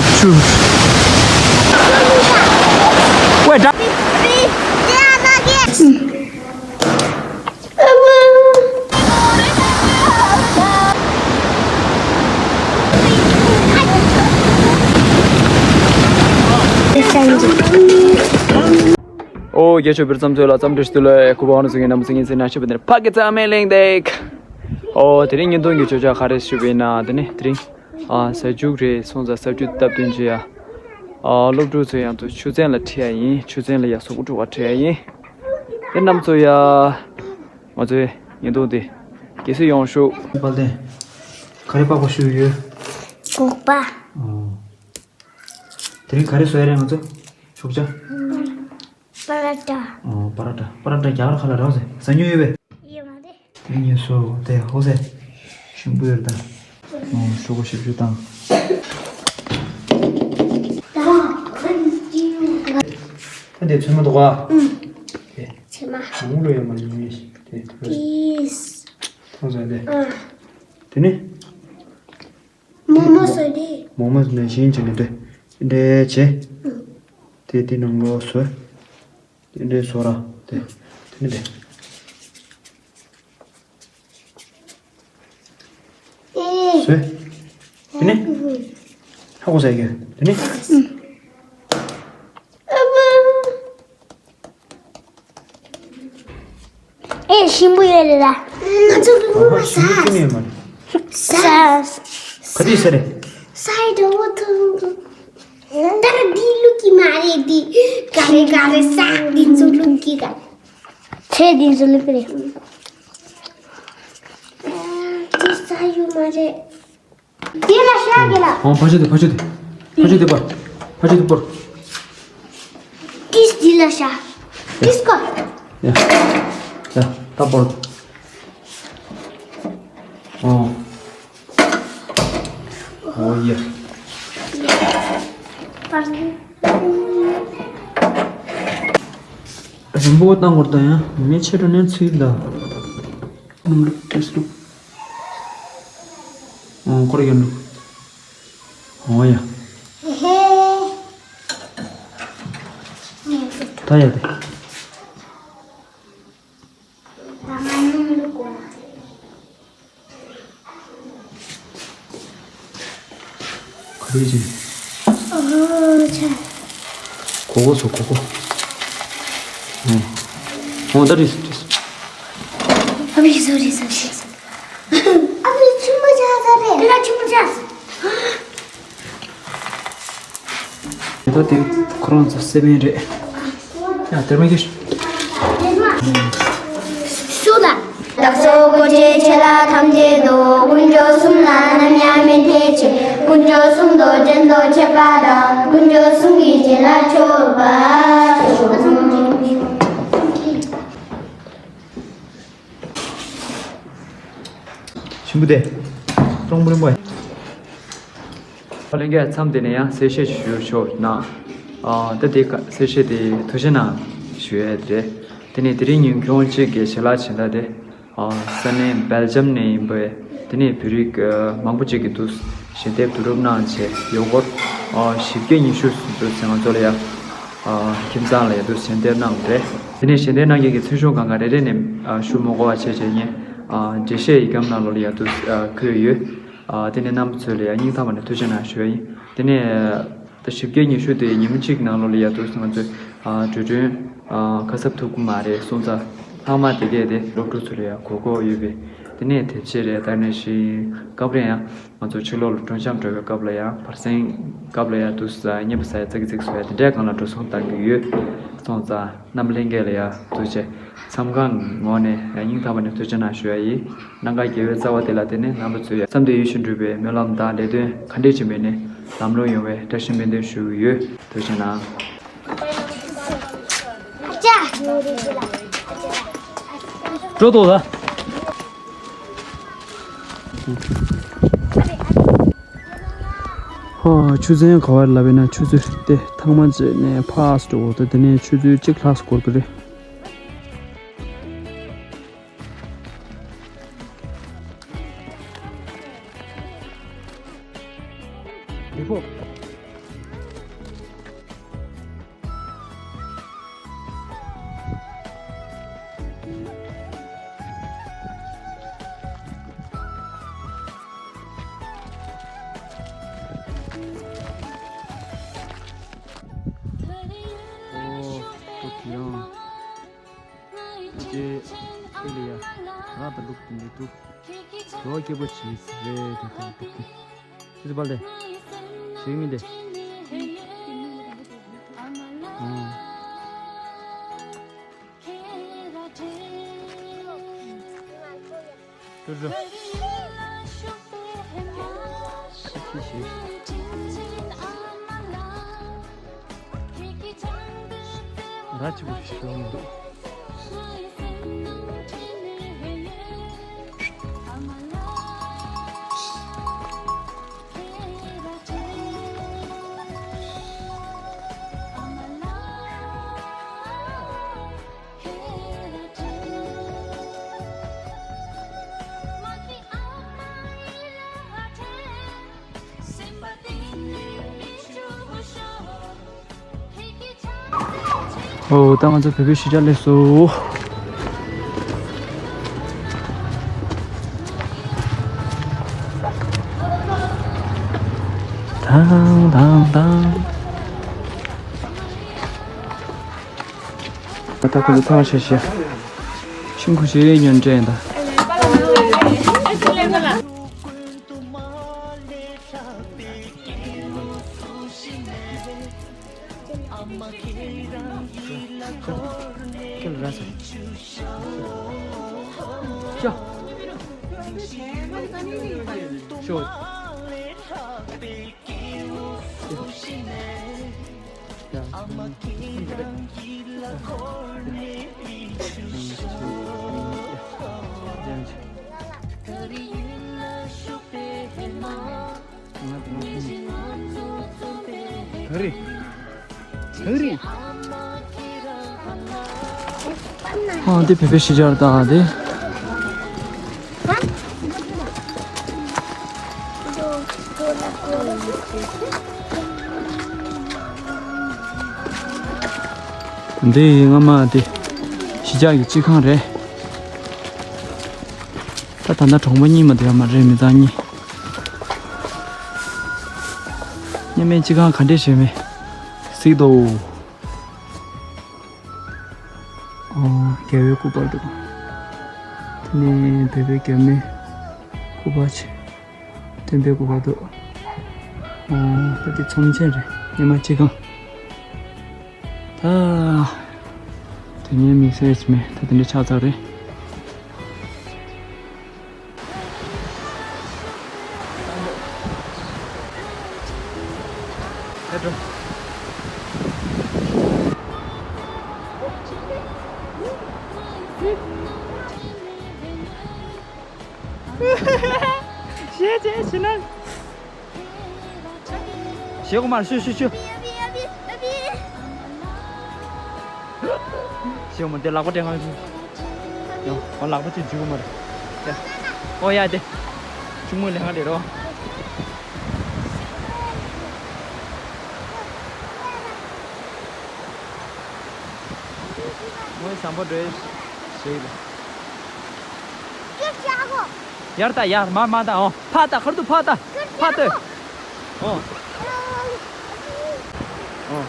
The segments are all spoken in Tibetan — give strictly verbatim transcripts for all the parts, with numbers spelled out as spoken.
Shoot. Wait, da- ཨོ་རྒྱ་ཆོས་པར་བརྩམས་ཚོད་ལ་བརྩམས་སྒྲིག་སྟོད་ལ་ཁུ་བ་ཧོན་སུ་ངའི་ནམ་སིང་ངིན་སེ་ན་ཤི་བ་ནེར་ཕ་གི་ཙ་མེ་ལེང་དེག་ཨོ་དེ་རིང་ཉིན་ཐོང་གི་ཆོས་ཆ་ག་རེ་ཞུ་བས་ན་དེ་ནི་དེ་རིང་ཨ་ས་རྒྱུག་རེད་སོང་ཙང་ས་རྒྱུག་སྟབས་བསྟུན་བྱེད་ཡ། ཨ་སློབ་ཕྲུག་ཚོ་ཡང་ཚོ་ཆུ་ཚན་ལ་ཁྲིད་ཡ་ཡིན། ཆུ་ཚན་ལ་ཡ་སོག་པོ་ཕྲུ་ག་ཁྲིད་ཡ་ཡིན། དེ་རྣམ་ཚོ་ཡ་ང་ཚོའི་ཉིན་ཐོང་དེ་གལ་སྲིད་ཡོང་ཤོག་དཔལ་ལྡན། ག་རེ་པགས་པ་བཤུས་ཡོད། སྒོག་པ། ཨོ། དེ་རིང་ག་རེ་བཟོ་ཡ་རེད་ང་ཚོ། ཤུགས་ཆ། པ་ར་ཏ། ཨོ་པ་ར་ཏ། པ་ར་ཏ་རྒྱ་གར་ཁ་ལ་རག་ཟེ། ཟ་མྱོང་ཡོད་པས། ཡོད་མ་རེད། དེ་ངས་སོ་དེ་ཧོ་ཟེ། ཞིམ་པོ་ཡོད་ད། ཨོ་ཤོག་གུ་ཞིབ་ཞིབ་དང་། ད་དེ་ཚོད་མ་འདུག་ག་ཨུམ། དེ་ཚེ་མ། ཞིམ་པོ་ཡོད་མ་རེད་ངས་དེ། ཨིས། ཧོ་ཟེ་དེ། ཨ། དེ་ནི། མོག་མོག་བཟོས་ཏེ། མོག་མོག་ནང་བཞིན་བྱས་ནས་འདྲེ། འདྲེ་བྱས། དེ་དེ་ནང་ལོགས་སུ། དེ་འདྲེ་བཟོ་ར། དེ། དེ་ནི་དེ། ཨེ། བཟོས། དེ་ནི། ཧ་གོ་ཟེར་གྱི། དེ་ནི། ཨ་མ། ཨེ་ཞིམ་པོ་ཡོད་རེད་ལ། ང་ཚོ་གི་ངོ་མ་ཟ། ཞིམ་པོ་ཅི་ནས་མ་རེད། ཟ། ག་དུས་ཟ་རེད། ཟ་ཡི་འགྲོ་བོ་ཐུང་ཐུང་། ད་འདི་བླུག་གི་མ་རེད་འདི། ག་རེ་ག་རེ་ཟ་འདི་ཚོ་བླུག་གི་ག་ཚེ་འདི་ཚོ་བླུག་གི་རེད། འདི་ཟ་ཡོད་མ་རེད། དེ་ལ་ཤ་གི་ལ། ཨོ་ཕ་ཆོས་དེ་ཕ་ཆོས་དེ། ཕ་ཆོས་དེ་པར། ཕ་ཆོས་དེ་པར། ཏིས་དེ་ལ་ཤ། ཏིས་ཀོ། ཡ། ཡ་ད་པར། ཨོ། ཨོ་ཡ། པར། རིང་པོ་བཏང་དགོས་ད་ཡང་མི་ཆེ་འགྲོ་ནས་ཚིག་ལ། ནམ་ལུག་ཏིས་ལུག་ཨོ་ཁོར་ཡོད་ལུག་ཨོ་ཡ། ད་ཡ་དེ། ག་རེ་བྱེད། ཨོ་ཆ། གོ་གོ་ཚོ་གོ་གོ། ཨོ། ཨོ་ད་རེད་རེད། ཨ་མི་སོ་རི་སོ་རི་སོ། ཨ་མི་ཆུ་མོ་ཆ་ས་རེད། དེ་ལ་ཆུ་མོ་ཆ་ས། ད་དེ་ཁོ་རང་ཚོ་སེ་བན་རེད། ཡ་དེར་མ་གྱིས། སུ་ལ། བདག་སོགས་འཁོར་བཅས་ཆེ་ལ་ཐམས་ཅད་དུ། དཀོན་མཆོག་གསུམ་ལ་ནམ་ཡང་མི་འཐད་ཅིང་། དཀོན་མཆོག་གསུམ་དུ་བྲན་དུ་ཆོད་པ་དང་། དཀོན་མཆོག་གསུམ་གྱི་རྗེས་ལ་ཆོག་པ། ཞིམ་པོ་དེ། ཀྲོང་པོ་རིང་པོ། ལྷན་རྒྱས་མཚམས་འདི་ནས་ཡང་གསལ་བཤད་ཞུ་ཆོག་ན། ཨ་ད་དེ་ག་གསལ་བཤད་དེ་ཐུགས་རྗེ་གནང་ཞུ་ཡས་དེ་རེད། དེ་ནས་དེ་རིང་ཉིན་ཁྱོང་གཅིག་གི་ཞལ་ལག་བྱེད་ད་དེ། ཨ་ས་གནས་སྦེལ་ཇམ་ནས་ཡིན་པས། དེ་ནས་བོད་རིགས་ཨ་མང་པོ་ཅིག་གིས་འདུག་ཞལ་འདེབས་བསྡུ་རུབ་གནང་བྱས་ཡོད་སྐོར། ཨ་བཞི་བརྒྱ་ཉི་ཤུ་འདུག་ཟེར་ང་ཚོ་ལ་ཡ། ཨ་ཁྱིམ་ཚང་ལ་ཡ་འདུག་ཞལ་འདེབས་གནང་རེད། དེ་ནས་ཞལ་འདེབས་གནང་མཁན་གྱི་མཚན་གཞུང་གང་ག་རེ་རེ་ནས་ཨ་ཞུ་མ་དགོས་པ་བྱས་བྱས་ངས་ཨ་འགྲེལ་བཤད་ཡི་གམ་ནང་ལོགས་ལ་ཡ་འདུག་ཨ་འཁོད་ཡོད། ཨ་དེ་ནས་རྣམ་པ་ཚོ་ལ་ཡ་སྙིང་ཐག་པ་ནས་ཐུགས་རྗེ་གནང་ཞུ་ཡ་ཡིན། དེ་ནས་ད་བཞི་བརྒྱ་ཉི་ཤུ་དེ་ཉིན་མོ་གཅིག་ནང་ལོགས་ལ་ཡ་འདུག་ང་ཚོས་ཨ་འགྲོ་གྲོན་ཨ་ཁ་གསབ་ཐུབ་ཀྱི་མ་རེད་སོང་ཙང་ལྷག་མ་དེ་གས་དེ་སློབ་ཕྲུག་ཚོ་ལ་ཡ་གོ་གོ་ཡོད་པས། དེ་ནས་དེབ་ཆས་རེད་ད་ནས་ཤིང་སྐབས་རེ་ཡང་། ང་ཚོ་ཕྱི་ལོགས་ལ་མགྲོན་ཤམ་འགྲོ་བའི་སྐབས་ལ་ཡང་བར་གསེང་སྐབས་ལ་ཡང་དུས་སུ་བརྙན་པར་ཟ་ཡ་ཙག་ཙིག་བཟོ་ཡ་དེ་འདྲའི་སྒང་ལ་འགྲོ་སོང་བཏང་གི་ཡོད། སོང་ཙང་རྣམ་པ་ལྷན་རྒྱས་ལ་ཡང་ཐུགས་རྗེ་མཚམས་ཁང་ངོས་ནས་ཡང་སྙིང་ཐག་པ་ནས་ཐུགས་རྗེ་གནང་ཞུ་ཡ་ཡིན། གནམ་གང་རྒྱལ་བའི་རྩ་བ་དེ་ལ་བརྟེན་ནས་རྣམ་པ་ཚོས་ཡང་བསམ་དོན་ཡིད་བཞིན་འགྲུབ་པའི་སྨོན་ལམ་དང་ལས་དོན་ག་འདྲས་ཅིག་མེད་ནས་ལམ་ལྷོང་ཡོང་བའི་བཀྲ་ཤིས་སྨོན་འདུན་ཞུ་གི་ཡོད། ཐུགས་རྗེ་གནང་། འགྲོ་ཐོག་ལ། ཧོ། ཆུ་ཚན་ག་བར་ལབ་ཡིན་ན་ཆུ་ཚོད་དེ་ཐང་མ་བྱས་ནས་ཕར་འགྲོ་དེ་ནས་ཆུ་ཚོད་གཅིག་ལྷག་འགོར་གི་རེད། ད་ལུག་དེ་འདྲ་འདུག་འགྲོ་སྐྱིད་པོ་བྱེད་ཟེར་རེད་དེ་དང་ལུག་དེ། ཅི་ཟེར་པ་ལས། ཞིག་མི་འདི། ཨང་། ཏུ་རུ། ཤི་ཤི་ཤི། ར་ཅི་བུ་ཤི་ཤི་འདུག་ཨོ། ད་ང་ཚོ་བོད་པའི་གཞིས་ཆགས་སླེབས་སོང་། ཐང་ཐང་ཐང་། ད་ཁོ་ཚོ་ཐང་ཆད་ཤག་ཤིང་ཁུ་ཤེས་ཉོན་དྲན་ད། ཨ། འདི་བོད་པའི་གཞིས་ཆགས་རེད་ད། འདི། འདི་སྔ་མ་འདི་གཞིས་ཆགས་ཀྱི་སྤྱི་ཁང་རེད། ད་ད་ལྟ་གྲོང་པ་རྙིང་པ་འདི་ཡོད་མ་རེད། མི་ཚང་གཉིས། སྔོན་མའི་སྤྱི་ཁང་ག་འདྲས་བྱས་མེད་གཟིགས་དོ། ཨོ། རྒྱལ་བའི་སྐུ་པར་འདུག་དེ་ནས་བོད་པའི་རྒྱལ་མོའི་སྐུ་པར་ཆེ། སྟོན་པའི་སྐུ་པར་འདུག་ཨོ། ད་འདི་ཚོམས་ཆེན་རེད། སྔོན་མ་སྤྱི་ཁང་། ད། དེ་ནས་མི་སེར་མེད། ད་དེ་འདྲ་ཆགས་ཚར་རེད། ཞེས་བྱས་ཕྱི་ནང་། ཞེས་གོ་མར་ཤུ་ཤུ་ཤུ། ཞེས་གོ་མར་དེ་ལག་པ་སྤྲད་ང་ཡོང་། ལག་པ་ཅིག་འཇུ་གོ་མར། ཨོ་ཡ་དེ། ཆུང་མོ་ལས་ང་དེ་རོ། ངོས་བཟང་པོ་འགྲོ་ཞེས་རེད། ཡར་ལྟ་ཡར་མར་མར་ལྟ། ཨོ་ཕར་ལྟ། ཁར་དུ་ཕར་ལྟ། ཕར་ལྟོས། ཨོ། ཨོ།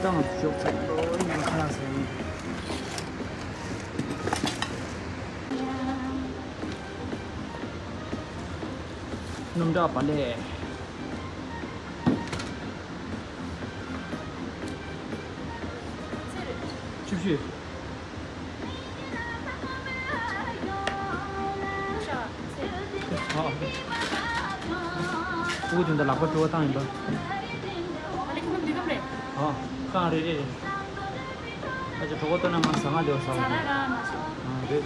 ཏང་ཞོག་ཚད་ལོ་ཡིན་ཁ་ལག་ཟ་ཡིན། སྣུམ་འདྲ་པ་ལས། ཆུ་བཞི། ཨོ། ཨུ་དེ་འདྲ་ལག་པ་བཀྲུ་བ་བཏང་ཡིན་པ། ཨ་ལེ་ཁོ་འདི་གམ་རེད། ཨོ། རྐང་རེ་རེ་རེད། ཨ་ཅེ་གྲོད་ཁོག་ལྟོགས་ན་ང་ཟ་ང་བདེ་བ་ཟ་བ་རེད། ཨ་རེད།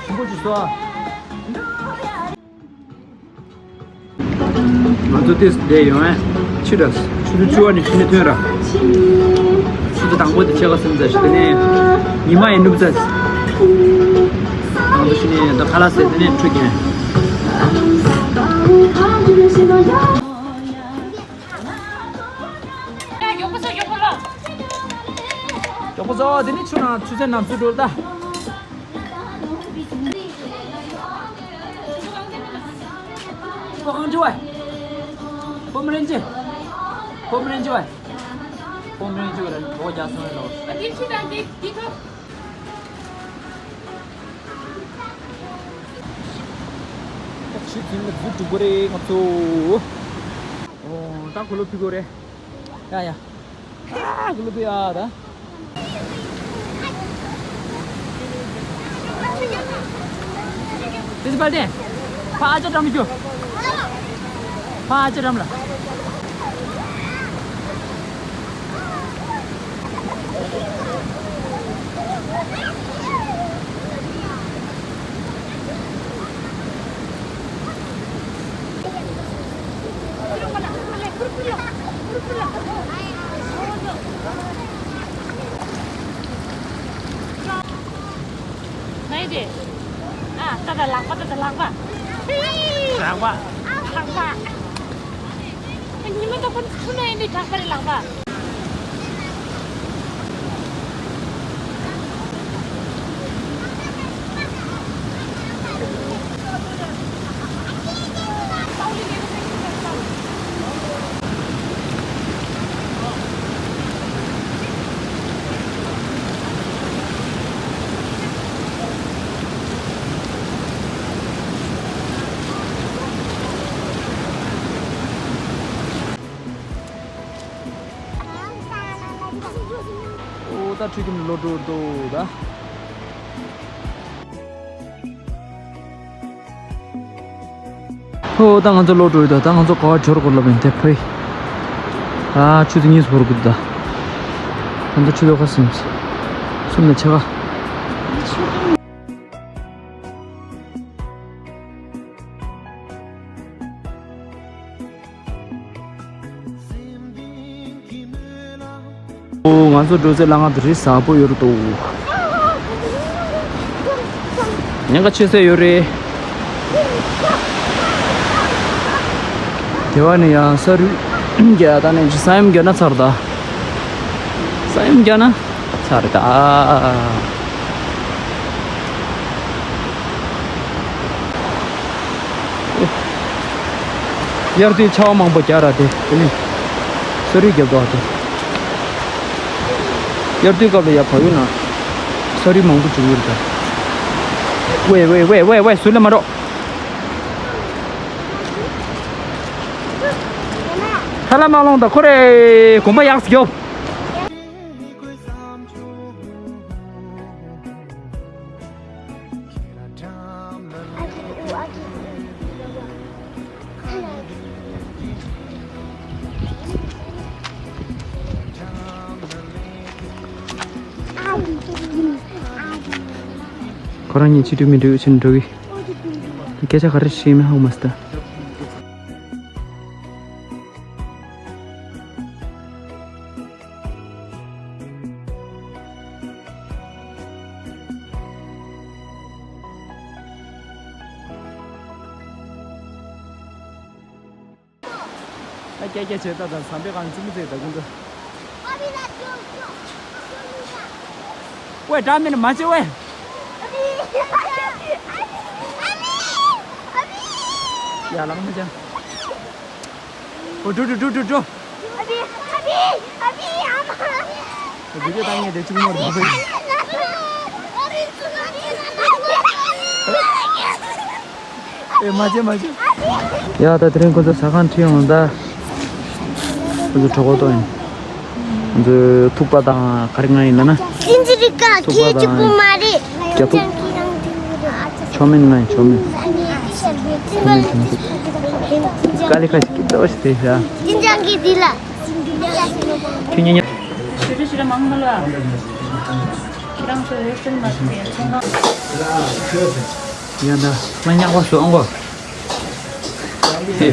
ཆེན་པོ་ཅིག་བཟོ་ཨ། ང་ཚོ་ཏིས་བསྡད་ཡོང་ཨ། ཕྱི་དྲོ་ཆུ་ཚོད་བཅུ་པ་ནས་ཕྱི་ནས་ཐོན་ར། ཆུ་ཚོད་དང་པོ་དེ་ཕྱེད་ཀ་ཟིན་ཚར་ཤག་དེ་ནས་ཉི་མ་ཡང་ནུབ་ཚར། ང་ཚོ་ཕྱི་ནས་ད་ཁ་ལག་ཟས་དེ་ནས་འགྲོ་གི་ཡིན། མགྱོགས་པོ་ཟ། མགྱོགས་པོ་ཟ། དེ་ནས་ཆུ་ནང་ཆུ་ཚན་ནང་ཚུད་འགྲོ་ད། པོ་གང་བྱེད་བ། པོ་མི་རན་ཅི། པོ་མི་རན་ཅི་བ། པོ་མི་རན་ཅི་བ་རེད། གྲོགས་རྒྱག་སོང་རེད་ལོ། ཨ་དེ་ཆུ་དང་དེ་དེ་ཐོག་ད་ཆུ་འཛིན་ལ་འཛུལ་འགྲོ་གི་རེད་ང་ཚོ། ཨོ་ད་གོ་ལོ་ཕི་གོ་རེད། ཡ་ཡ། ཨ་གོ་ལོ་ཕི་ཡ་ད། དེ་ཚོ་པར་ཏེ། ཕ་ཨ་ཅག་འགྲམ་རྒྱུ། ཕ་ཨ་ཅག་འགྲམ་ལ། ནའི་དེ། ཨ་ད་ད་ལག་པ་ད་ད་ལག་པ། ལག་པ། ལག་པ། ཉི་མ་ད་ཁོ་ཚུ་ན་ཡིན་ནི་གྲགས་པ་རེད་ལག་པ། ཨོ་ད་ཁྲུས་ཁྱིམ་ལོག་འགྲོ་འདུག་ད། ཨོ་ད་ང་ཚོ་ལོག་འགྲོ་ཡོད་ད། ད་ང་ཚོ་ག་བ་འབྱོར་དགོས་ལབ་ཡིན་དེ་ཕོའི། ཨ་ཆུ་ཚོད་གཉིས་སུ་བོར་དགོས་ད། ད་ལྟ་ཆུ་ཚོད་ཁ་སུམ་སུམ་ནས་ཕྱེད་ཀ་ཨོ་ང་ཚོ་འགྲོ་ཚེ་ལ་ང་དེ་རིང་གཟའ་པོ་ཡོད་རེད་དོ། ཉེན་ཁ་ཆེ་ས་ཡོད་རེད། དེ་བ་ནི་ཡང་ས་རུད་རྒྱ་ད་ནི་ས་ཡོམ་རྒྱ་ན་ཚར་ད། ས་ཡོམ་རྒྱ་ན་ཚར་ད། དབྱར་དུས་ཆར་པ་མང་པོ་རྒྱག་ར་དེ་དེ་ནི་ས་རུད་རྒྱབ་འདུག་དེ། དབྱར་དུས་སྐབས་ལ་ཡ་བལ་ཡུལ་ན་ས་རུད་མང་པོ་བྱུང་ཡོད་རེད་ད། ཝེ་ཝེ་ཝེ་ཝེ་ཝེ་ཟུར་ལ་མ་འགྲོ། ཁ་ལག་མ་ལོངས་ད་ཁོ་རེ་གོམ་པ་ཡག་སི་རྒྱོབ། ཁོ་རང་གཉིས་ཕྱི་དྲོ་མི་འགྲོ་ཕྱིན་འགྲོ་གི། སྐད་ཆ་ག་རེ་བཤད་མིན་ཧ་གོ་མ་སོང་ད། ད་སྐད་རྒྱག་བྱས་ད་ད་ཟམ་པའི་སྒང་ཙི་མི་ཙེ་ད་ཀུན་ཏུ། ཝེ་འདྲ་མིན་མ་བྱེད་ཝེ། ཡ་ལགས་མི་ཅང་། འགྲོ་འགྲོ་འགྲོ་འགྲོ་འགྲོ། ཨ་བི་ཨ་བི་ཨ་བི་ཨ་མ། བི་ཌིའོ་བཏང་ངེས་དེ་གཅིག་མོ་འགྲོ་བས། ཨེ་མ་བྱེད་མ་བྱེད། ཡ་ད་དེ་རིང་ཁོ་ཚོ་ཟ་ཁང་ཁྲིད་ཡོང་ད། ཁོ་ཚོ་གྲོད་ཁོག་ལྟོགས་ཡིན། ཁོ་ཚོ་ཐུག་པ་དང་ག་རེ་ང་ཡིན་ལ་ན། ཅིན་ཅི་རི་ཀ་ཐུག་པ་ཁྱེད་གཅིག་པུ་དང་མ་རེད། རྒྱ་ཐུག་མཆོག་མིན་ང་ཡིན་མཆོག་མིན། དཀའ་ལས་ཁ་ཤས་ཀྱི་ལྟོས་ཤིག་དེ་ཤ། ཅིན་ཅང་གི་འདི་ལ། ཁྱོད་ཉན་ཉན། ཞུ་རེ་ཞུ་རེ་མང་མ་ལ། ཁྱེད་རང་ཚོ་ཧོས་ཊེལ་མ་ཐུག་ཡང་ཚོང་ཁང་། ཡང་ད་ང་ཉག་པ་སུ་ཨང་གོ། ཧེ།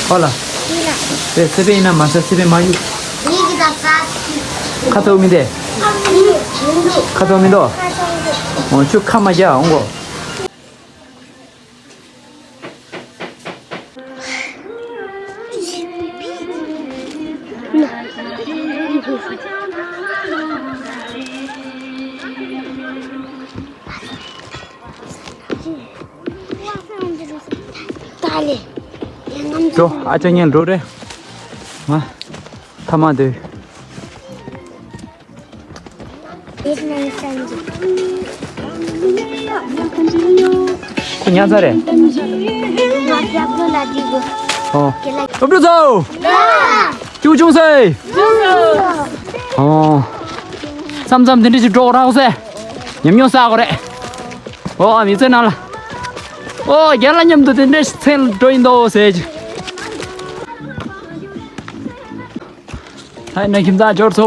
ཧོ་ལ། དེ་སི་པན་ཡིན་ན་མ་ཟ་སི་པན་མ་གཡུག་ཁ་ཚ་བོ་མི་འདེ། ཁ་ཚ་བོ་མི་འདུག་འོ་ཁྱོད་ཁ་མ་རྒྱག་འོང་གོ། འགྲོ་ཨ་ཅག་ཉལ་འགྲོ་རེ། ང་ཐ་མ་དེ། ཁོ་ཉལ་ཚར་རེད། ཨོ། ཨོ་འགྲོ་ཚོ། ཅུ་ཅུང་སེ། ཨོ། མཚམས་མཚམས་དེ་འདྲ་ཞིག་འགྲོ་རག་སེ། ཉམས་མྱོང་བསགས་དགོས་རེད། ཨོ་མི་ཚེ་ནང་ལ། ཨོ་རྒན་ལགས་མཉམ་དུ་དེ་འདྲ་ཞིག་ཚེ་འགྲོ་ཡིན་དོ་ཟེར་གྱི། ཧའི་ན་ཁྱིམ་ཚང་འབྱོར་ཚོ།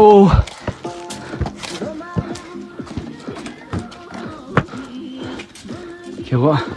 ཁྱེད་གོ།